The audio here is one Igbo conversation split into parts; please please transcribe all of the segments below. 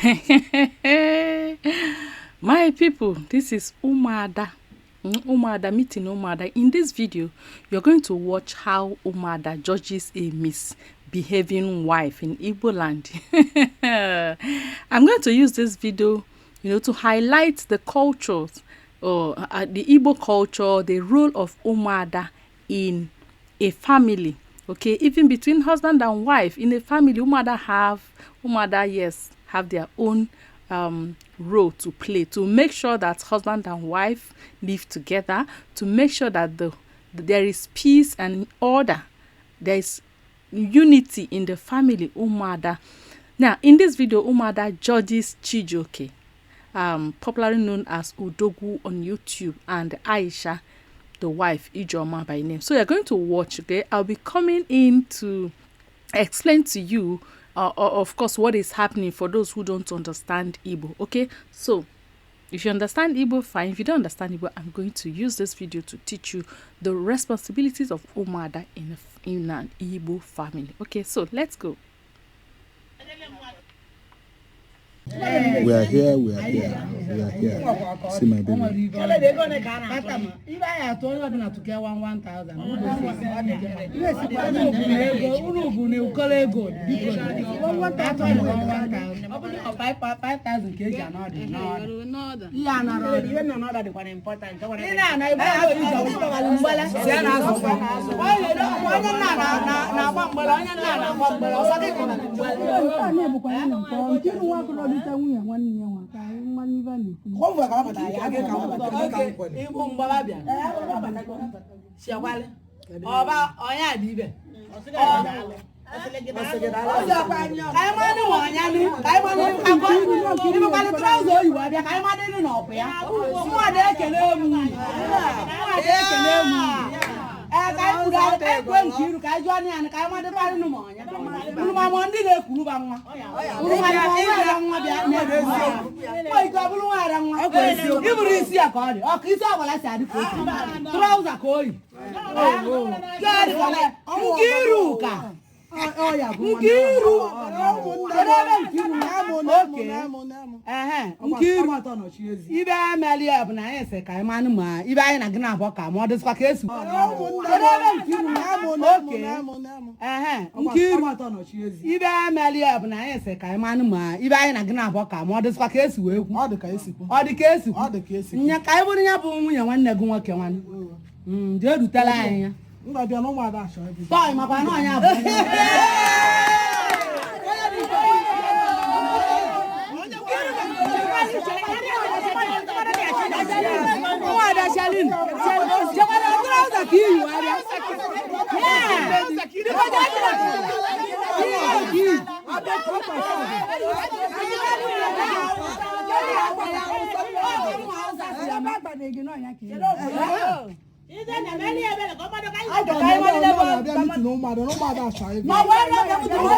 My people, this is Umuada. Umuada meeting Umuada. In this video, you're going to watch how Umuada judges a misbehaving wife in Igbo land. I'm going to use this video, to highlight the cultures, or the Igbo culture, the role of Umuada in a family. Okay, even between husband and wife in a family, Umuada, yes, have their own role to play to make sure that husband and wife live together, to make sure that there is peace and order, there is unity in the family. Umuada. Now, in this video, Umuada judges Chijioke, popularly known as Odogwu on YouTube, and Aisha, the wife, Ijeoma by name. So you're going to watch, okay? I'll be coming in to explain to you, of course, what is happening for those who don't understand Igbo, okay? So if you understand Igbo, fine. If you don't understand Igbo, I'm going to use this video to teach you the responsibilities of Umuada in an Igbo family. Okay, so let's go. We are here, we are here, we are here. See my baby. Ibe anyị atụ onye ọbụla tụkee 1000. Unu bụ na ụkọrọ ego, biko, atụ 1000. Ọ bụrụ na 5000 ka eji ana ọdị n'ọdụ ihe anara ọdụ ị na-ana igbe mgbele si a na-azụ onye nna na-agba mgbele, onye nna na-agba mgbele ọsọ gị ka mgbele. Nkiru nwa akụrọlite nwunye nwanne ya nwa ka anyị mmanụ ibe na-ekwu. Ịbụ mgbaba bịa chekwalị ọba onye adị ibe ka anyị madị nwa ọnya nị, ka anyị madị akọ ịbụkwalị trouser oyibo abịa, ka anyị madị nị n'ọkụ ya. Mmadụ ekele m, mmadụ ekele m. Ee, ka anyị kwuru, ka anyị kwue nke iru, ka anyị jụọ ya, ka anyị madịkwarị nụ ma ọnya unu ma ndị na-ekwuru ba nwa unu ma ma nwa ara nwa bịa nwa ike ọ bụrụ nwa ara nwa iburu isi ya ka ọ dị ọka isi ọgbala si adị ka o si trouser ka o yi Nkiru ka Nkiru, kedu ebe Nkiru? Oke, ehe, Nkiru, ibe emeli ya bụ na anyị sị ka anyị manụ ma ibe anyị na gị na-abụ ka ma ọ dịzikwa ka esi. Kedu ebe Nkiru? Oke, ehe, Nkiru, ibe emeli ya bụ na anyị sị ka anyị manụ ma ibe anyị na gị na-abụ ka ma ọ dịzikwa ka esi wee kwu. Ọ dị ka esikwu. Ọ dị ka esikwu. Ọ dị ka esikwu. Nya ka anyị bụrụ ya bụ nwunye nwanne gị nwoke nwanne jee rutela anyị ya. Ngwa bịa na ụmụada achọ ebe. Tọị makwa na ọnya bụ Ụmụada Shalin, chekwara trouser ka iyi abịa. Biko jee jụọ. Ihe nke iyi. Agbanyeghị na ọnya ka ị Aga m ebe ọ na-abịa meeting ụmụada na ụmụada achọ ebe. Ma wee rịọ ka m tụrụ.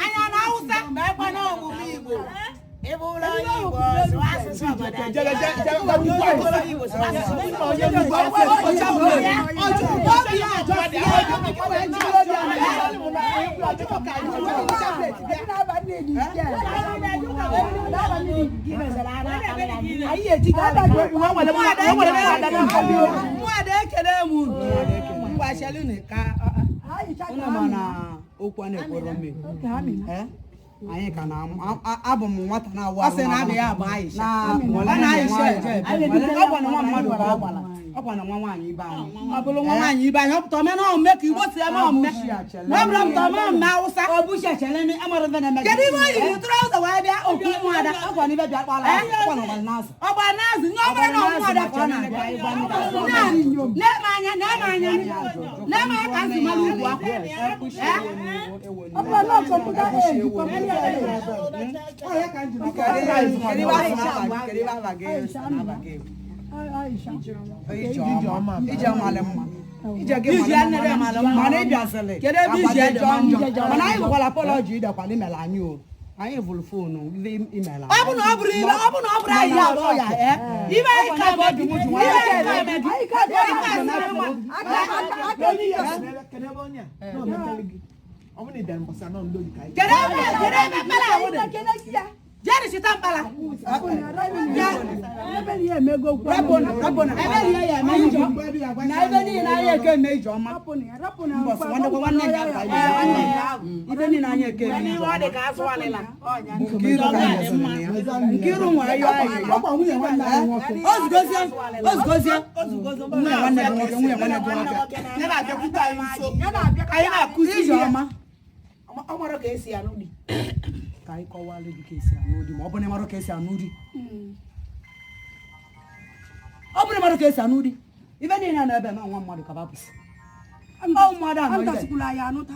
Anya na Hausa. Ịbụrụ onye Igbo, sụọ asụsụ obodo anyị. Ịbụrụ onye Igbo, sụọ asụsụ obodo anyị. Mmadụ ekele m unu. Ngwa chelụnụ ka unu ma na okwu a na-ekworo mmiri. Eh? Anyị ka na abụ m nwata na-awụ Ọ sị na abụ ya bụ Aisha. Ọ na Aisha eje ebe. Ọ bụ na nwa mmadụ ka ọ gbara. Ọkwa na nwa nwaanyị ibe anyị. Ọ bụrụ nwa nwaanyị ibe anyị, ọ pụta ome na ome ka Igbo si eme ome. Ma ọ bụrụ pụta ome ome Awụsa. Ọ bụ uche chele ni amara mbe na-eme. Kedu ibe o yiri trouser wee bịa okwu ụmụada? Ọkwa na ibe bịa kpala. Ọkwa na ọgbara n'azụ. Ọgba n'azụ, nye ọ bụrụ na ụmụada ka ọ na-abịa. Na-eme anya, na-eme anya, na-eme anya ka nsi mara ugwu akwa. Ọ bụrụ na computer age, computer age. Kedu ibe afa gị? Kedu ibe afa gị? Afa gị? Aisha. Ijeọma. Ijeọma dị mma. Ije gị Ije nne dị mara mma. Mana ị bịazịlị. Kedu ebe ije dị mma njọ? Mana anyị nwekwara apology ịdakwala imela anyị o. Anyị vụrụ foonu ibe imela. Ọ bụ na ọ bụrụ ibe, ọ bụ na ọ bụrụ anyị abụọ ya, ee. Ibe anyị ka eme gị, ibe anyị ka eme gị. Anyị ka Ibe anyị ka eme gị. Kedu ebe kedu ebe mkpala ahụ dị? Jeri chita mkpala. Ebe niile emego okwu. Rapụna, rapụna. Ebe niile ya eme njọ. Na ebe niile anyị eke eme Ijeọma. Rapụna ya, rapụna ya. Mbọsị nwanne gwa nwanne ya ka Ee, nwanne ya ahụ. Ibe niile anyị eke eme Ijeọma. Ọ dị ka azụ alịla. Bụ Nkiru ka anyị mesịrị na ya. Nkiru nwere ihe anyị ya. Ozugozie, ozugozie. Nwunye nwanne gị nwoke, nwunye nwanne gị nwoke. Ya na-abịakwute anyị nso. Anyị na-akụzi ihe. Ijeọma. Ọ mara ka esi anụ di. Ka anyị kọwalụ gị ka esi anụ di ma ọ bụrụ na ị mara ka esi anụ di. Ọ bụrụ na ị mara ka esi anụ di, ibe niile na ebe na nwa mmadụ ka bapụsị. Ọ mmadụ anọ ibe. Anụtasikwula ya anụta.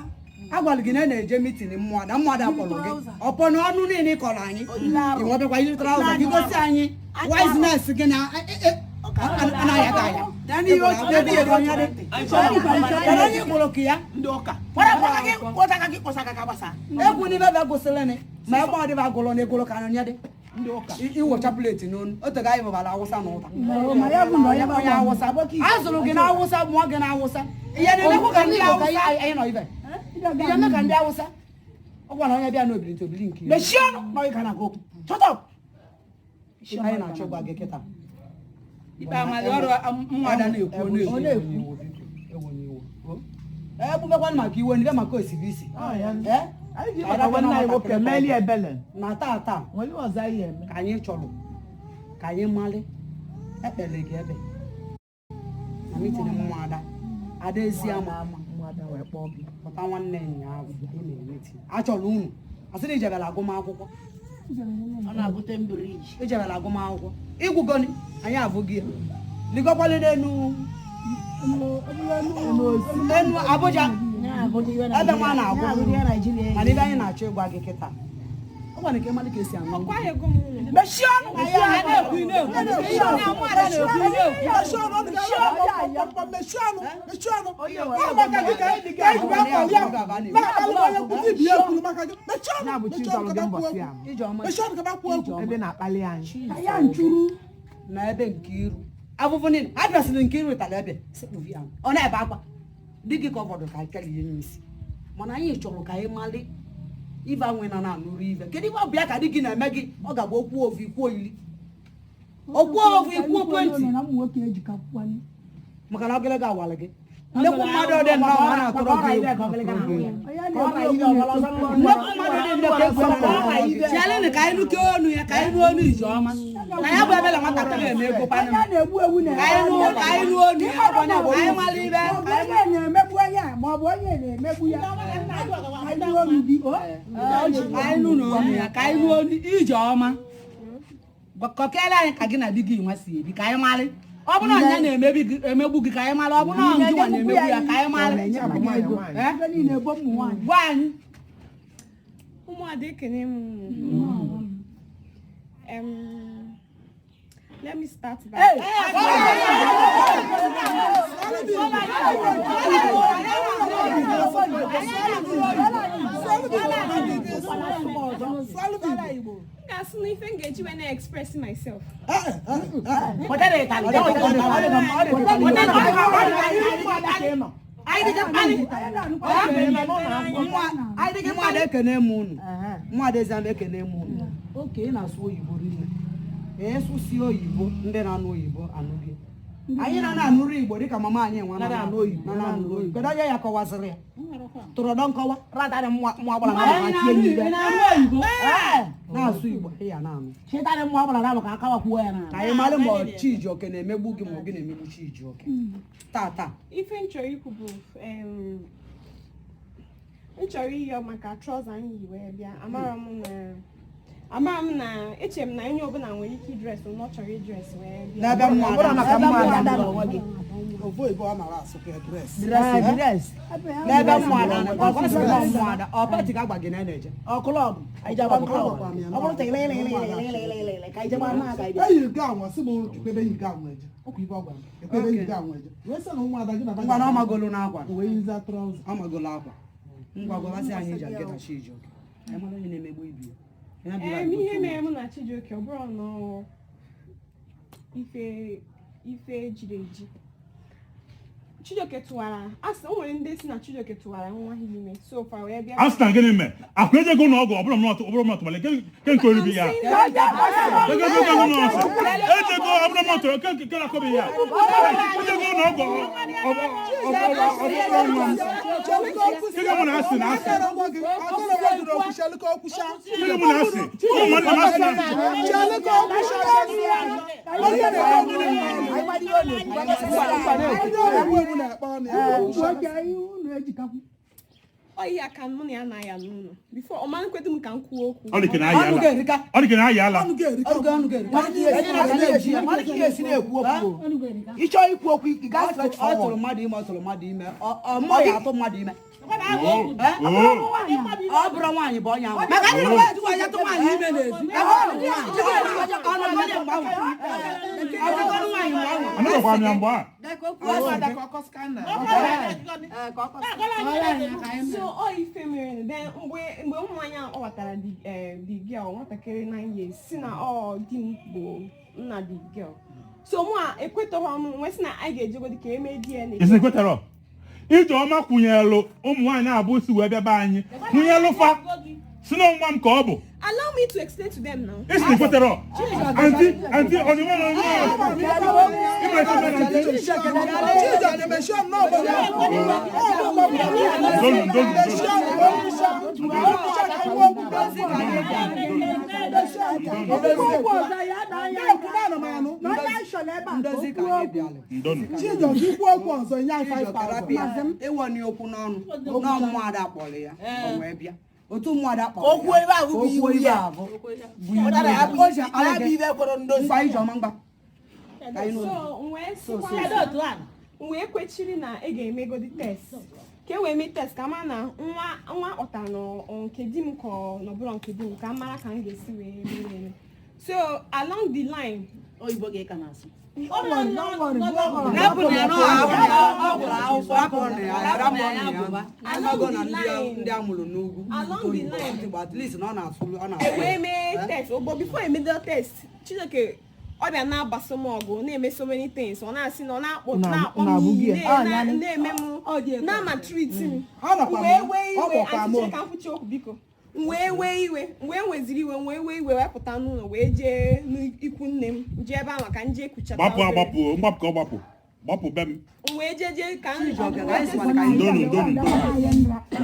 Agwalụ gị na ị na-eje mitin mmụada, mmụada kpọrọ gị. Ọpọ na ọnụ niile ị kọrọ anyị. Ị nwebekwa yiri traụza gị gosi anyị wiseness gị na anaghị aga aya. Kedu onye kpọrọ ka ya? Ndị ụka. Kwara gị kpọsa aka gị kpọsa aka ka gbasa. Egwu n'ibe bịa gụsịrị ni ma ebe ọ dịba gụlụ na egụlụ ka anya dị. Iwocha pleti n'onu otu ga anyị bụbara awụsa na ụta. Ma ya bụ na onye bụ Onye awụsa a zụrụ gị na awụsa mụọ gị na awụsa ihe na-emekwa ka ndị awụsa anyị nọ ibe ihe eme ka ndị awụsa ọ gwara onye bịa n'obiri ntị obiri nke Mechie ọnụ na ọ ga na-agụ okwu. Shut up. anyị na-achọ gwa gị kịta Ikpe amalị ọrụ mmụada na-ekwu ọ na-ekwu. egbubekwanụ maka iwe n'ibe maka osibisi na tata ka anyị chọrọ ka anyị malị ekpele gị ebe na mitin mmụada ada ezi ama ama pụta nwanne ụnyaahụ anyị mere mitin achọrọ unu asị na ijebere agụmakwụkwọ Ọ na-abute mbiriji. ijebere agụmakwụkwọ ịgwụgoni anyị abụghị ya ligokwali n'enu enu Abuja ebe nwa na-agwụ mana ibe anyị na-achọ ịgwa gị kịta ọ gwara ka ịmalị ka esi anụ ọgwụ. Mechie ọnụ. A na-ekwu ị na-ekwu. Ihe onye mmụada na-ekwu ị na-ekwu. Mechie ọnụ. Mechie ọnụ. Mechie ọnụ. Ọ maka gị ka anyị ka anyị ji akpali ahụ. Na-akpali onye nkuzi ibi ya kwuru maka gị. Mechie ọnụ. Mechie ọnụ ka kwuo okwu. Ijeọma Mechie ọnụ ka kwuo okwu. Ijeọma Ya nchuru. na ebe Nkiru afụfụ niile a bịasịrị Nkiru tara ebe sekpụvi ahụ ọ na-ebe akwa dị gị ka ọ fọdụrụ ka anyị kelee ihe n'isi mana anyị chọrọ ka anyị malị ive anwe na na-anụrụ ive kedu ife ọ bụ ya ka di gị na-eme gị ọ ga-abụ okwu ofu ikwuo iri okwu ofu ikwuo 20 Na ụmụ nwoke ejikọkwanụ. maka na ogologo awalị gị nnekwu mmadụ dị nnọọ a na-atụrụ gị egwu Onye na-ekwu okwu nnekwu mmadụ dị nnọọ ka egwu na-atụrụ gị Chelịnụ ka anyị nụke onu ya ka anyị nụ onu Ijeọma. Na ya bụ ebele nwatakịrị eme ego kwanụ. Onye na-egbu ewu na Ka anyị nụ ka anyị nụ onu ya. Ka anyị mara ibe. Ma ọ bụ onye na-emegbu onye a ma ọ bụ onye na-emegbu ya. Anyị nụ olu gị, o? Ka anyị nụ n'onu ya ka anyị nụ onu Ijeọma. Kọkele anyị ka gị na di gị nwa si ebi ka anyị marị. Ọ bụrụ na ọnya na-emebi gị emegbu gị ka anyị marị. Ọ bụrụ na ọ gị nwa na-emegbu ya ka anyị marị. Eh? Ebe niile ebo ụmụ nwaanyị. Gwa anyị. Ụmụada ekene m unu. Let me start by m ga-asụ na ife m ga-eji wee na-express myself. Wetara ịtalị. Anyị dịka mkpali. Mmadụ ekene m unu mmadụ eziama ekene m unu oke ị na-asụ oyibo rinne ee sụsie oyibo ndị na-anụ oyibo anụ gị Anyị na na-anụrụ Igbo dịka mama anyị nwa na-anụ oyibo. Na-anụ oyibo. Kedu onye ya kọwaziri ya? Tụrọdọ nkọwa radarị nwa gbara na Anyị tie na-anụ n'ibe. Igbo, na-anụ oyibo. Na-asụ Igbo ya na-anụ. Chetarị mmụọ gbara na ka akawakwuo ya na. Ka anyị mara ma ọ Chijioke na-emegbu gị ma ọ gị na-emegbu Chijioke. Taa taa. Ife m chọrọ ikwu bụ m chọrọ ịyọ maka trouser anyị yi wee bịa. Amara m na eche m na onye ọbụla nwere ike idress na ọ chọrọ idress wee bịa. N'ebe Ọ mmụọ bụrụ maka Ebe mmadụ mmụọ ada n'onwe gị. Ofu oyibo ọ nara asụ ka dress. Dress. N'ebe mmụọ ada nọ, ọ kwasịrị na mmụọ ada. Ọ pati ka agba gị na ị na-eje. Ọ klọb, anyị je agba klọb. Ọ bụrụ tịlịlịlịlịlịlịlị ka anyị je gbaa aka anyị bịa. Eyi nke anwa sị m ekwebe yi nke anwa eje. Ọkwa ibe ọ gwara m. Ekwebe yi nke anwa eje. Wee sị na ụmụada gị na Ngwa na ọ magolu n'akwa. Wee yiza trouser. Ọ magolu akwa. Ngwa gwabasị anyị ji nkịta Chijioke. Anyị mara onye na-emegbu ibi ya. Ya bịara Ihe mere mụ na Chijioke, ọ bụrụ na ọ ife ejiri eji Chijioke tụwara asị, o nwere ndị si na Chijioke tụwara nwa ha ime, so far wee bịa. A sị na gịnị mee akwa ejego n'ọgwụ ọ bụrụ m ọ bụrụ m ọtụmalị ke nke oribi ya ego ego ego nọọsụ ejego ọ bụrụ m ọtụrụ ke nke akọbi ya ejego n'ọgwụ ọ bụrụ nwa m. Gịnị mụ na asị na asị? Gịnị mụ na asị? Ụmụ nwanne m asị na asị. Nwoke anyị unu ejikakwu. Ọ ihe aka mụ na ya na-aya n'ụlọ before ọ ma nkwedo m ka m kwuo okwu. Ọ dị ka na ayị Ọnụ ala. ga-erika. Ọ dị ka na ayị ala. Ọnụ ga- ọnụ ga-erika. Mmadụ ka ị ga-esi na-ekwu okwu o. Ị chọọ ikwu okwu, ị gaa straight Ọ tụrụ forward. mmadụ ime, ọ tụrụ mmadụ ime. Ọ mmụọ ya atụ mmadụ ime. Oo. Oo. Ọ bụrụ nwaanyị bụ onye ahụ. Maka ndị na nwaanyị tụwa ya tụ nwaanyị ime n'ezi. Ọ nọ mmadụ mgbe ahụ. Ọ bụrụ nwaanyị mgbe ahụ. Anọkwa m ya mgbe a. So ọ ife mere then mgbe ụmụ nwaanyị ahụ kpọbatara the girl, nwatakịrị 9 years, si na ọ di m bụ nna the girl, so mụ a ekwetọghị m, wee sị na anyị ga-ejegodi ka eme DNA. Isi kwetara Ijeọma kwụnyelụ ụmụ nwaanyị na-abụ si wee bịa be anyị kwụnyelụ fa si na nwa m ka ọ bụ. Allow me to explain to them now. Isi kwetara aunty aunty ọdịnwa na onye ịma isi mere aunty. Ndonu, ndonu, ndonu. Okwu ọzọ ya ada anya na onye anyị chọrọ ebe a ka o Ndozi ka kwuo anyị okwu. bịalụ. Ndonu. Chijioke ikwu okwu ọzọ nye anyị Chijioke 5,000. rapịa ịwọni okwu n'ọnụ na mmụada kpọrọ ya o wee bịa otu mmụada kpọrọ Okwu ebe ahụ bụ Okwu iwu ebe ya. ahụ bụ iwu Pụtara ya. ya bụ O ji ya bụ ibe kwere ndozi. Ngwa Ijeọma ngwa. Ka anyị nụ. So wee sịkwa wee kwechiri na ị ga-emegodi test ka e wee mee test ka ma na nwa nwa ọta nọ nke di m ka ọ nọbụrụ nke di m, ka m mara ka m ga-esi wee mee eme. So along the line Oyibo gị ka na-asụ. Rapụ na ya na ọ gụrụ akwụkwọ, rapụ na ya, rapụ na ya. Amago na ndị a mụrụ n'ugwu Along the line. But at least na ọ na-asụ ọ e na-asụ. wee mee test, but before emedo test, Chineke ọ bịa na-agbaso m ọgụ, na-eme so many things, ọ na-asị na ọ na-akpọ na-akpọ m iyi, na-eme m na-amatreat m. Ọ nọkwa m, wee wee ọ iwe kpọkwa m. Aunty Chika, nkwuchi okwu biko. M wee wee iwe, m wee nweziri iwe, m wee wee iwe wee pụta n'ụlọ wee jee n'ikwu nne m, jee ebe ahụ ka m jee kuchata Gbapụ obere. agbapụ mgbapụ ka ọ gbapụ gbapụ be m. M wee jee jee ka m Chijioke, ka anyị sịkwana ka anyị Ndonu, ndonu, ndonu.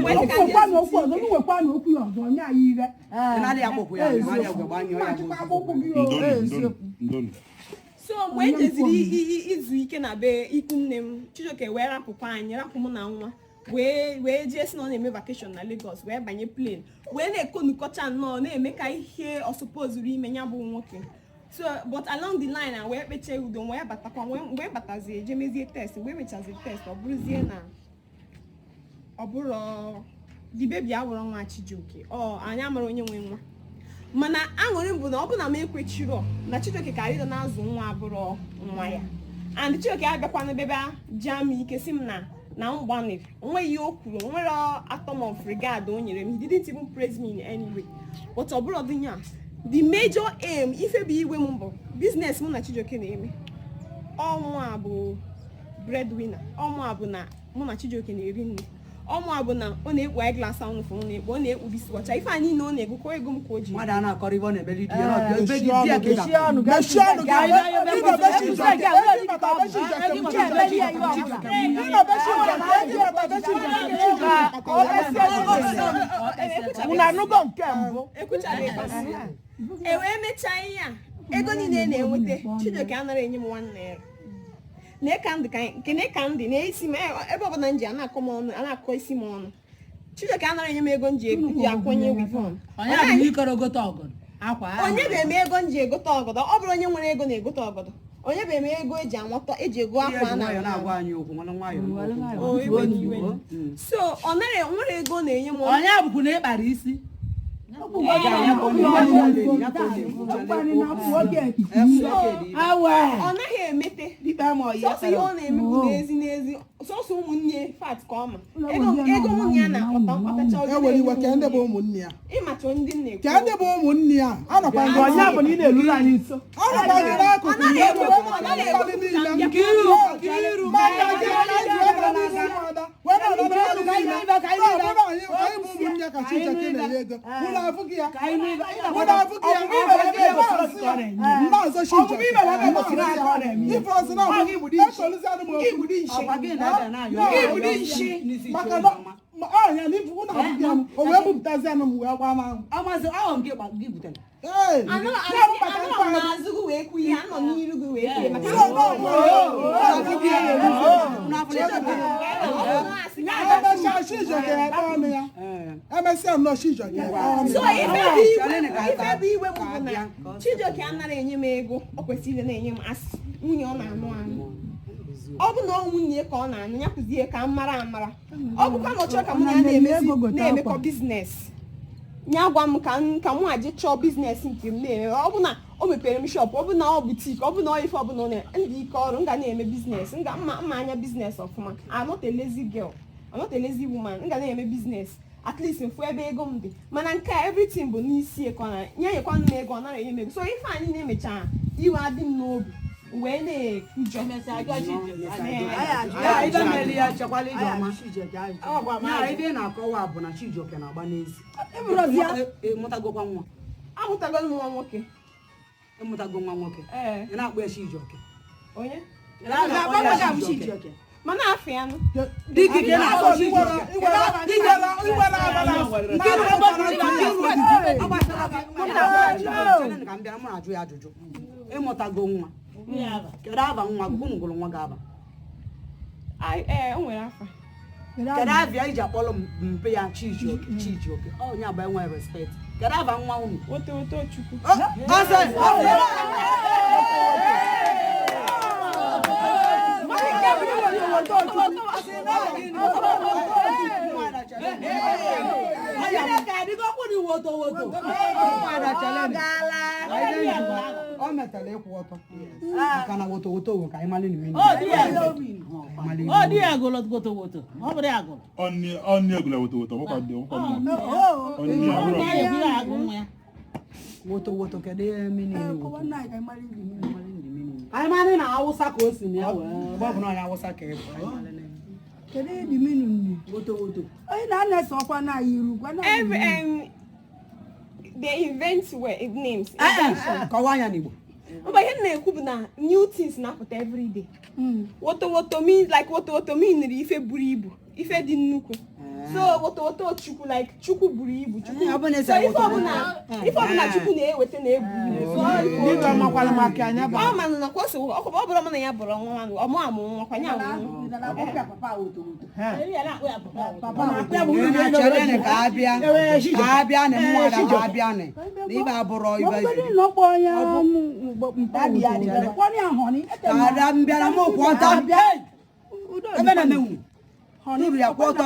Wee sị ka m jee Okwukwa na okwu ọzọ, unu nwekwa na okwu ya ọzọ nye anyị ire. Ị na-adịghị akpọkwu ya, ị na-adịghị agwa gbanyụọ ya bụ Achịkwa akwụkwọ gị o. Ndonu, ndonu, ndonu. So mgbe e jeziri izu ike na be ikwu nne m, Chijioke wee rapụkwa anyị, rapụ mụ na nwa, wee jee si na ọ na-eme vacation na Lagos, wee banye plane, wee na-ekonukọcha nnọọ na-eme ka ihe ọ supposed ime ya bụ nwoke. So but along the line a wee kpechie udo, wee batakwa, wee batazie jee mezie test. Mgbe emechazi test, ọ bụrụzie na ọ bụrụ the baby awụrụ nwa Chijioke. Ọ anyị amara onye nwe nwa, mana aṅụrị m bụ na ọ bụ na m ekwechiro na Chijioke ka arịdọ na-azụ nwa abụrụ nwa ya, and Chijioke abịakwana bebe jaa m ike si m na m gbanịrị onweghị ihe o kwuru, onwere atom of regard o nyere m. He didn't even praise me in any way. But ọ bụrụ dị ya, the major aim ife bụ iwe m bụ business mụ na Chijioke na-eme. Ọnwa a bụ breadwinner, ọnwa a bụ na mụ na Chijioke na-eri nri. Ọmụ a bụ na ọ na-ekpu eyeglass ahụ fụrụ na-ekpu, ọ na-ekpu wristwatch. Ife a niile ọ na-egokọ ego m ka o ji. Mmadụ a na-akọrọ ibe ọ na-emeli di ya, na ọbịa ebe di ya ka ị Mechie ga-akọ. ọnụ gị. Mechie ọnụ gị. Ị na-ebe Chijioke, ego ịbata be Chijioke bụ Chijioke. Ị na-ebe Chijioke, ego ịbata be Chijioke bụ Chijioke. Ka o mesie gị. Unu anụgo nke mbụ? Ekwuchabeghị. E wee mechaa ihe a, ego niile ị na-enweta, Chijioke anaghị enye m 1 naira. Nee ka ndị kene ka ndị na-esi m ebe ọbụla m ji a na-akọ m ọnụ, a na-akọ isi m ọnụ. Chijioke anaghị enye m ego m ji akwanye weave-on. Onye bụ ikoro gote ọgọdọ akwa ahụ. Onye bụ eme ego m ji egote ọgọdọ? Ọ bụrụ onye nwere ego na-egote ọgọdọ. Onye bụ eme ego eji anwata eji ego Ihe akwa ji na nwayọọ na-agwa anyị okwu, nwere nwayọọ na-ekwu. O, iwe na iwe. So ọ naghị nwere ego ọ na-enye m. Onye bụkwa na ịkpara isi. Ọ naghị emete sọsọ ihe ọ na-eme bụ n'ezi n'ezi, sọsọ ụmụnne fat ka ọ ma ego nwunye ya na-akpata ọkpatacha. Ọ Ewere iwe ka ndị bụ ụmụnne ya. Ịmacha ndị m na-ekwu. Ka ndị bụ ụmụnne ya. Anọkwa gị Onye bụ na ị na-eruru anyị nso. Anọkwa gị n'akụkụ. Ọ naghị ekwe m, ọ naghị ekwe m niile. ka m bịa. Nkiru, Maka gị ka anyị ji wee nọ n'isi ụmụada, wee nọ n'ọnụ niile. Na ọ bụrụ anyị anyị bụ ụmụnne ka Chijioke na-enye ego. Unu afụghị ya. Unu afụghị ya. Mmaazị Chijioke. Ife ọzọ na ọ bụ ekoluzi anụ m okwu. Ọkwa gị na-ebe na-ayọ n'isi Maka na ọnya na ifu unu afụghị ya m, o wee bupụtazi anụ m wee gbaa m ahụ. Amazi ahụ nke gị butere. Ee, Anọ ya bụ maka anọ nkwa m ahụ. n'azụ gị wee kwuo ihe, anọ n'iru gị wee kwuo maka Sọ na ọ bụ ya, afụghị ya na-eruzi. Emesịa Chijioke ekpe ọnụ ya. Emesịa nnọọ Chijioke ekpe ọnụ So ya. ife bụ iwe, ife bụ iwe m bụ na Chijioke anaghị enye m ego ọ kwesịrị ịdị na-enye m, asị nwunye ọ na-anụ anụ. Ọ bụ na ọ nwunye ka ọ na-anụ ya, kụzie ka m mara amara. Ọ bụkwa na ọ chọrọ ka mụ na ya na-emezi na-emekọ business, ya gwa m ka m ka mụ aje chọọ business nke m na-eme. Ọ bụ na o mepere m shop, ọ bụ na ọ boutique, ọ bụ na ọ ife ọbụla ọ na ndị ike ọrụ, m ga na-eme business, m ga mma mma anya business ọfụma. I'm not a lazy girl, I'm not a lazy woman. M ga na-eme business, at least mfu ebe ego m dị. Mana nke a, everything bụ n'isi ka ọ na nye nyekwa m ego, ọ nara enye m ego. So ife anyị na-emecha, iwe adị m n'obi wee na-ekwujọ. Ya, ibe meli ya chekwala ije ọma. Ya, ibe ị na-akọwa bụ na Chijioke na-agba n'ezi. Ịmụtagokwa nwa? Amụtago m nwa nwoke. Ịmụtago nwa nwoke? Ee. Ị na-akpọ ya Chijioke? Onye? Ị na-akpọ ya Chijioke? Mana afọ ya nụ. Di gị ka ị na-akpọ Chijioke. Ka m bịara, mụ na-ajụ ya ajụjụ. Ịmụtago nwa, kedu aba nwa gị? Unu gụrụ nwa gị aba? Ee, o nwere afa. Kedu avịa iji akpọrọ mpe ya Chijioke? Chijioke onye agba enwe respect. Kedu aba nwa unu? Woto woto Chukwu. O metara ịkwụ ọtọ maka na woto woto wụ ka anyị malị n'ime. Ọ dị ya gụrụ woto woto. Ọ bụrụ ya gụrụ. Ọnị egwula woto woto, ọbụkwa ndị ọbụkwa mma. Ọnị ọbụrụ. Ọ ya agụ nwa ya. Woto woto, kedu ihe mini? Anyị malị na awụsa ka o si na ya wee ebe ọ bụ na onye awụsa ka ị bụ, anyị malị na ya. Kedu ịdị minu nne? Woto woto. Onye na-ana-ese ọkwa na iru gwa na Every they invent names. Kọwaa ya n'Igbo. Mba, ihe m na-ekwu bụ na new things na-apụta every day. Woto woto means like, woto woto mean ife buru ibu, ife dị nnukwu. So woto woto Chukwu, like Chukwu buru ibu, Chukwu. Ọ bụ na ese So ife woto ọbụla, ife ọbụla Chukwu na-eweta na-ebu ibu. So Dibịa makwara maka anya bụ. ọ ma na kwa so ọ bụrụ mụ na ya bụrụ nwa nwa ọmụ amụ nwa kwa ya amụ nwa. Chere ka abịa ka abịa na mmụọ ka abịa na ibe abụrọ ibe n'ọkpọ onye mpa kpọrọ ya họni. Ka abịa mbịara m kwụ ọtọ ebe na-emenwu n'uru ya kwụ ọtọ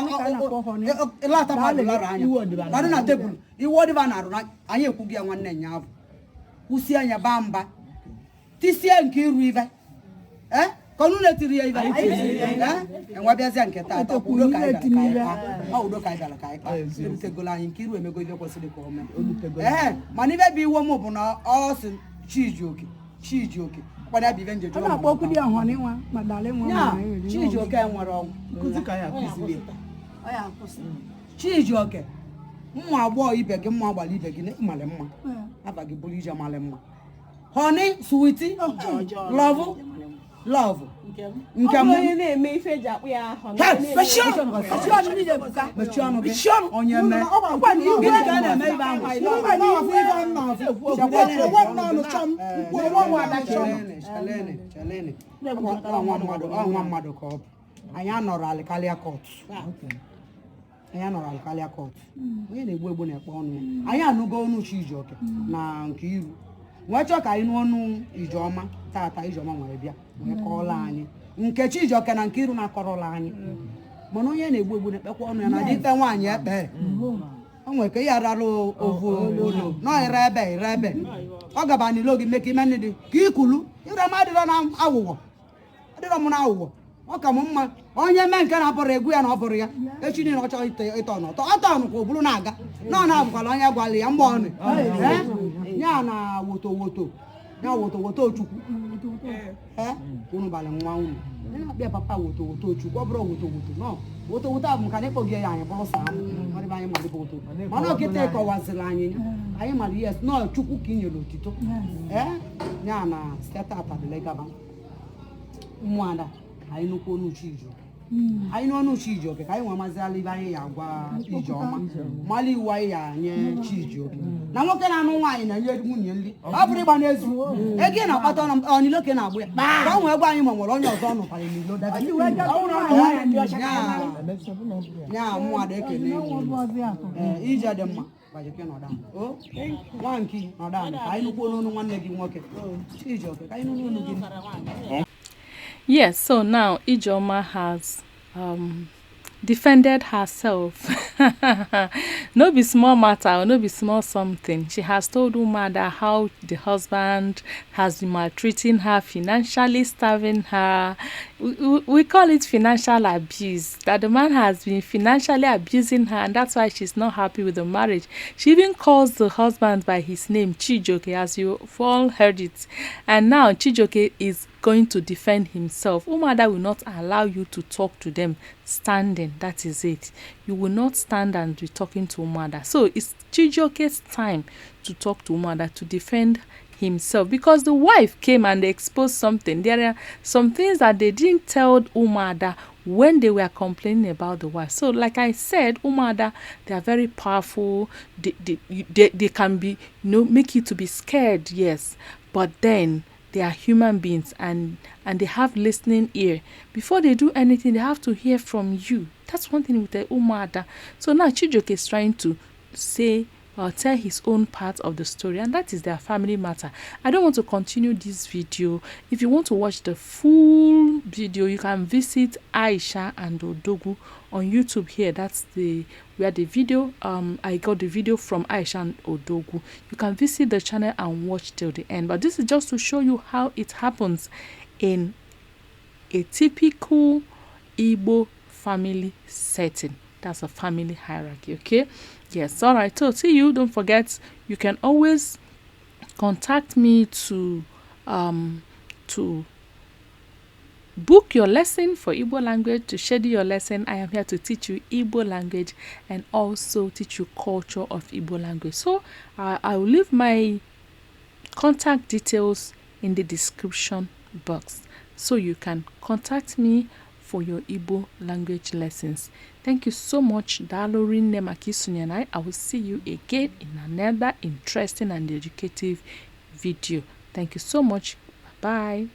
lata mmadụ lara anya lara na tebụl iwe ọdịba na arụ anyị ekwughị ya nwanne nya ahụ kwụsie anya baa mba tisie nke iru ive ee ka ọnụ na-etiri ya ive enwe bịazịa nke taata ọ bụ udo ka anyị bịara ka anyị kpaa. Ọ udo ka anyị bịara ka anyị kpaa. Erutegolo anyị nke iru emego ife kwesịrị ka o mee. Ee, mana ife bụ iwe m bụ na ọ sị Chijioke, Chijioke kwana ya bụ ife njeju Ọ na-akpọ okwu dị ya họni nwa ma dalị nwa ya ma na Chijioke nwere ọnwụ Nkụzi ka ya akụziri ya. Chijioke, mma agbọghọ ibe gị, mma agbala ibe gị malị mma, aba gị bụrụ ije malị mma. Honey, sweetie, love, love. Nke Ọ m. bụ onye na-eme ife eji akpụ ya ahụ. Hey, mechie ọnụ gị. Mechie ọnụ gị. Onye mee. Gịnị ka a na-eme ibe ahụ? Chelene, chelene, chelene. Ọ nwa mmadụ, ọ nwa mmadụ ka ọ bụ. Anyị anọrọ alịkalịa court. Anyị anọrọ alịkalịa court. Onye na-egbu egbu na-ekpe ọnụ ya. Anyị anụgo ọnụ Chijioke na nke iru. Wee chọọ ka anyị nụ ọnụ Ijeọma tata. Ijeọma nwere bịa wee kọọla anyị nke Chijioke na nke iru na-akọrọla anyị. Mana onye na-egbu egbu na-ekpekwa ọnụ ya na dite nwaanyị ekpe. O nwere ka ihe rara ovu olo nọ ire ebe ire ebe ọ gaba n'ilo gị mee ka ime nne dị ka ikulu ire m adịrọ na aghụghọ, adịrọ m na aghụghọ. Ọ ka m mma onye mee nke na-abụrụ egwu ya na ọ bụrụ ya echi niile ọ chọọ ịtọ n'ọtọ ọtọ nụkwa o buru na-aga na ọ na-abụkwala onye gwala ya mgbe ọnụ ya na woto woto ya woto woto chukwu. Ee, unu balị nwa unu. Ị na-akpịa papa woto woto chukwu, ọ bụrụ woto woto nọ woto woto abụ maka na ịkpọghị ya anyị bụrụ saa ọdịbe anyị malị bụ woto, mana ọkịta ịkọwaziri anyị ya anyị mara yes nọ chukwu ka ị nyere otito. Ee, ya na site tata dịle gaba, ụmụada, ka anyị nụkwu ọnụ Chijioke, anyị nụ ọnụ Chijioke ka anyị nwe maziala ibe anyị ya agwa Ijeọma, mala iwu anyị ya nye Chijioke na nwoke na-anụ nwaanyị na-enye nwunye nri. Ọ bụrụ ịgba n'ezu ego ị na-akpata ọnilo ka ị na-agbụ ya ka ọ nwee gwa anyị ma nwere onye ọzọ ọ nụkwara n'ilo debe ya. Mụada, ekele. Ee, ije dị mma. Gbajike nọdụ ala. O nwa nke nọdụ ala ka anyị nụkwuo n'ọnụ nwanne gị nwoke Chijioke, ka anyị nụ n'ọnụ gị. Yes, so now Ijeoma has defended herself. No be small matter, no be small something. She has told Umuada how the husband has been maltreating her, financially starving her. We call it financial abuse, that the man has been financially abusing her, and that's why she's not happy with the marriage. She even calls the husband by his name, Chijioke, as you all heard it. And now Chijioke is going to defend himself. Umuada will not allow you to talk to them standing. That is it. You will not stand and be talking to Umuada. So it's Chijioke's time to talk to Umuada, to defend himself, because the wife came and exposed something. There are some things that they didn't tell Umuada when they were complaining about the wife. So like I said, Umuada, they are very powerful. They can be, make you to be scared, yes, but then they are human beings and they have listening ear. Before they do anything, they have to hear from you. That's one thing with the Umuada. So now Chijioke is trying to say or tell his own part of the story, and that is their family matter. I don't want to continue this video. If you want to watch the full video, you can visit Aisha and Odogu on YouTube here. That's the where the video, I got the video from Aisha and Odogu. You can visit the channel and watch till the end, but this is just to show you how it happens in a typical Igbo family setting. That's a family hierarchy. Okay, yes, all right, so see you. Don't forget, you can always contact me to book your lesson for Igbo language, to schedule your lesson. I am here to teach you Igbo language and also teach you culture of Igbo language. So I will leave my contact details in the description box so you can contact me for your Igbo language lessons. Thank you so much. Daalụ rinne maka isonye na anyị. I will see you again in another interesting and educative video. Thank you so much. Bye.